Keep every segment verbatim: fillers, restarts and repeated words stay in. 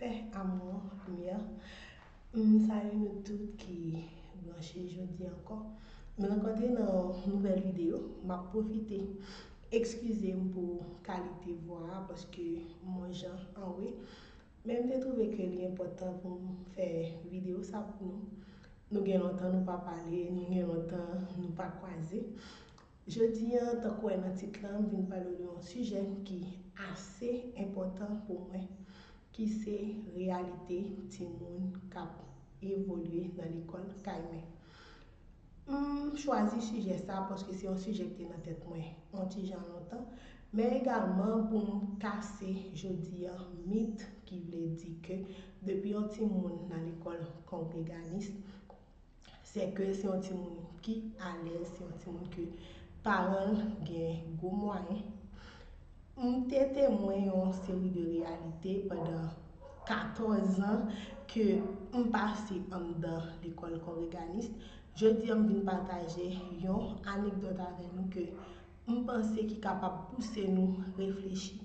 Pè, amou, limyè. M salye nou tout ki branche jodi ankò. M rankontre nan yon nouvèl videyo. M ap pwofite ekskize m pou kalite vwa a paske m yon jan anwe. Men m te twouve ke li enpòtan pou m fè videyo sa pou nou. Nou gen lontan nou pa pale, nou gen lontan nou pa kwaze. Jodi a, tankou w wè nan tit la, m vin pale w de yon sijè ki ase enpòtan pou mwen, ki se reyalite timoun k ap evolye nan lekòl kay mwen. M chwazi sijè sa paske se yon sijè ki te nan tèt mwen yon ti jan lontan, men egalman pou m kase jodi a mit ki vle di ke depi yon timoun nan lekòl kongreganis, se ke se yon timoun ki alèz, se yon timoun ke paran l gen gwo mwayen. M te temwen yon seri de reyalite pandan katòz an ke m pase anndan lekòl kongreganis. Jodi a, m vin pataje yon anekdòt avè nou ke m panse ki kapab pouse nou reflechi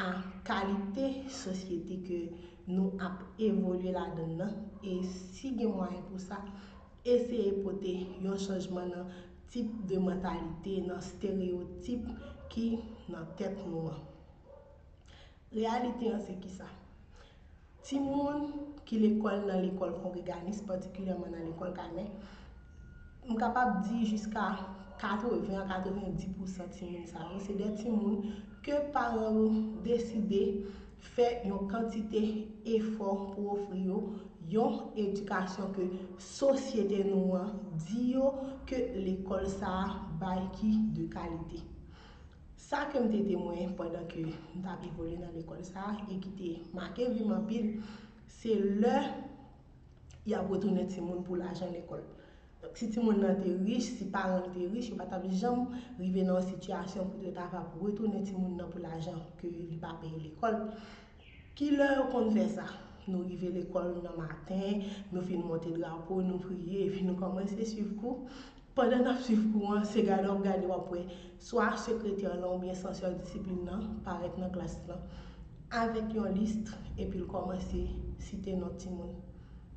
a kalite sosyete ke nou ap evolye ladan l nan, e si gen mwayen pou sa, eseye pote yon chanjman nan tip de mantalite, nan estereyotip ki nan tèt nou an. Reyalite an se kisa? Timoun ki lekòl nan lekòl kongreganis, patikilyèman nan lekòl kay mwen, m kapab di jiska katreven a katrevenndis pousan timoun sa yo, se de timoun ke paran yo deside fè yon kantite efò pou ofri yo yon edikasyon ke sosyete nou an di yo ke lekòl sa a bay ki de kalite. Sa ke m te temwen pandan ke m t ap evolye nan lekòl sa a e ki te make vi m anpil, se lè y ap retounen timoun pou lajan lekòl. Donk, si timoun nan te rich, si paran l te rich, yo pa t ap janm rive nan yon sitiyasyon pou yo ta va retounen timoun nan pou lajan ke li pa peye lekòl. Kilè yo konn fè sa? Nou rive lekòl nan maten, nou fin monte drapo, nou priye, epi nou kòmanse swiv kou. Pandan n ap swiv kou an, se gade w ap gade, w ap wè swa sekretè lan oubyen sansè disiplin nan parèt nan klas lan avèk yon lis, epi l kòmanse site non timoun.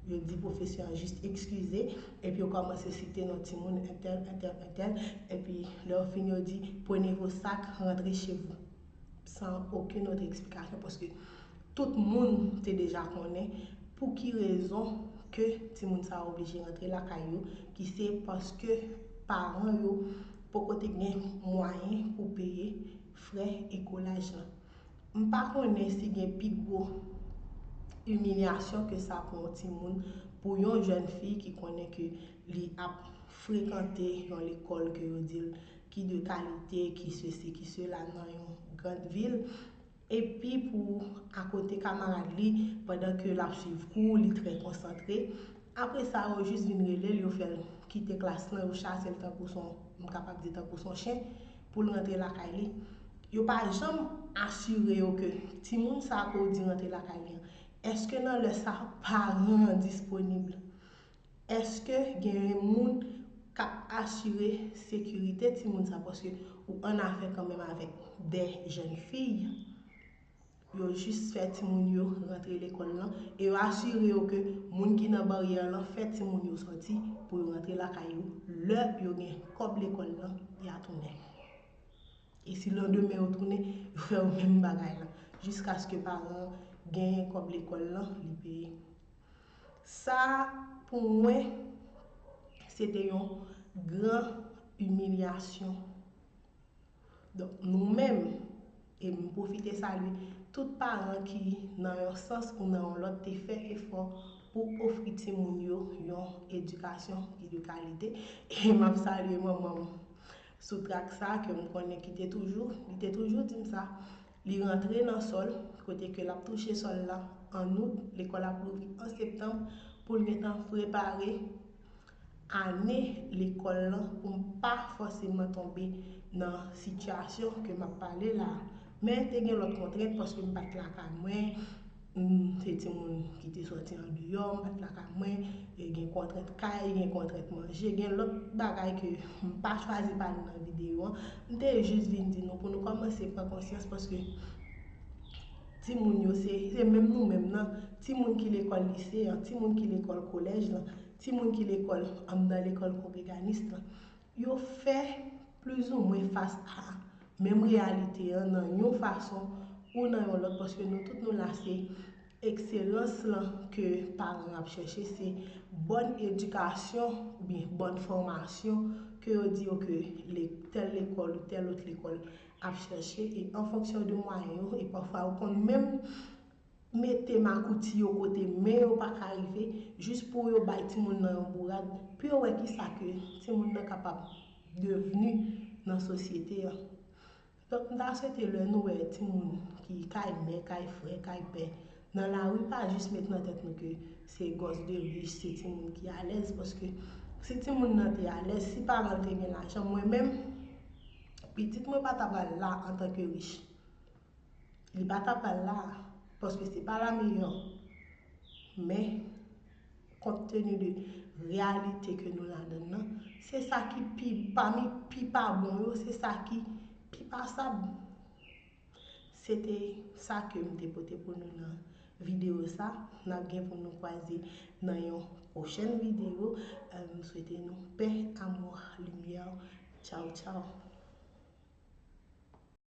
Yo di pwofesè an jis ekskize, epi yo kòmanse site non timoun, entèl, entèl, entèl, epi lè yo fin, yo di, prenez vos sacs, rentrez chez vous. San okenn lòt eksplikasyon, paske tout moun te deja konnen pou ki rezon ke timoun sa yo oblije rantre lakay yo, ki se paske paran yo poko te gen mwayen pou peye frè ekolaj lan. M pa konnen si gen pi gwo imilyasyon ke sa pou yon timoun, pou yon jèn fi ki konnen ke li ap frekante yon lekòl ke yo di l ki de kalite, ki sesi, ki sela nan yon gran vil. Epi pou akote kamarad li, pandan ke l ap swiv kou, li trè konsantre. Apre sa, yo jis vin rele l, yo fè l kite klas lan, yo chase l tankou son, m kapab di tankou son chen, pou l rantre lakay li. Yo pa janm asire yo ke timoun sa a ke w di rantre lakay li an, èske nan lè sa a paran an disponib? Èske gen moun k ap asire sekirite timoun sa? Paske ou annafè kanmenm avèk de jèn fi. Yo jis fè timoun yo rantre lekòl lan e yo asire yo ke moun ki nan baryè lan fè timoun yo sòti pou yo rantre lakay yo. Lè yo gen kòb lekòl lan, y a tounen. E si landemen yo tounen, yo fè yo menm bagay lan. Jiskaske paran an genyen kòb lekòl lan, li peye. Sa, pou mwen, se te yon gran imilyasyon. Donk, nou menm, e m pwofite salye tout paran ki, nan yon sans ou nan yon lòt, te fè efò pou ofri timoun yo yon edikasyon ki de kalite. E m ap salye manman m sou trak sa, ke m konnen ki te toujou, li te toujou di m sa. Li rantre nan sòl, kote ke l ap touche sòl la an out, lekòl ap louvri an septanm, pou l gentan prepare ane lekòl lan pou m pa fòseman tonbe nan sitiyasyon ke m ap pale la a. Men te gen lòt kontrent paske m pa t lakay mwen, m se timoun ki te sòti andeyò, m pa t lakay mwen, e gen kontrent kay, gen kontrent manje, gen lòt bagay ke m pa chwazi pale nan videyo an. M te jis vin di nou pou nou kòmanse pran konsyans paske Timoun yo se, se menm nou menm nan, timoun ki lekòl lise an, timoun ki lekòl kolèj lan, timoun ki lekòl anndan lekòl kongreganis lan. Yo fè plizoumwen fas a menm reyalite an nan yon fason ou nan yon lòt, paske nou tout nou la se ekselans lan ke paran ap chèche, se bòn edikasyon oubyen bòn fòmasyon ke yo di yo ke le, tèl lekòl ou tèl lòt lekòl ap chèche, e an fonksyon de mwayen yo, e pafwa yo konn menm mete makouti yo kote men yo pa ka rive, jis pou yo bay timoun nan yon bourad, pou yo wè kisa ke timoun nan kapab devni nan sosyete an. Donk, m ta swete lè nou wè timoun ki kay mè, kay frè, kay pè, nan lari, pa jis met nan tèt nou ke se gòs de rich, se timoun ki alèz, paske si timoun nan te alèz, si paran l te gen lajan, mwen menm, pitit mwen pa ta pral la antanke rich. Li pa ta pral la, paske se pa la meyè. Men, kont teni de reyalite ke nou ladan nan, se sa ki pi, pami pi pa bon yo, se sa ki pi pasab. Se te sa ke m te pote pou nou nan videyo sa. N ap gen pou nou kwaze nan yon pwochèn videyo. Euh, m swete nou pè, amou, limyè. Tchaw, tchaw.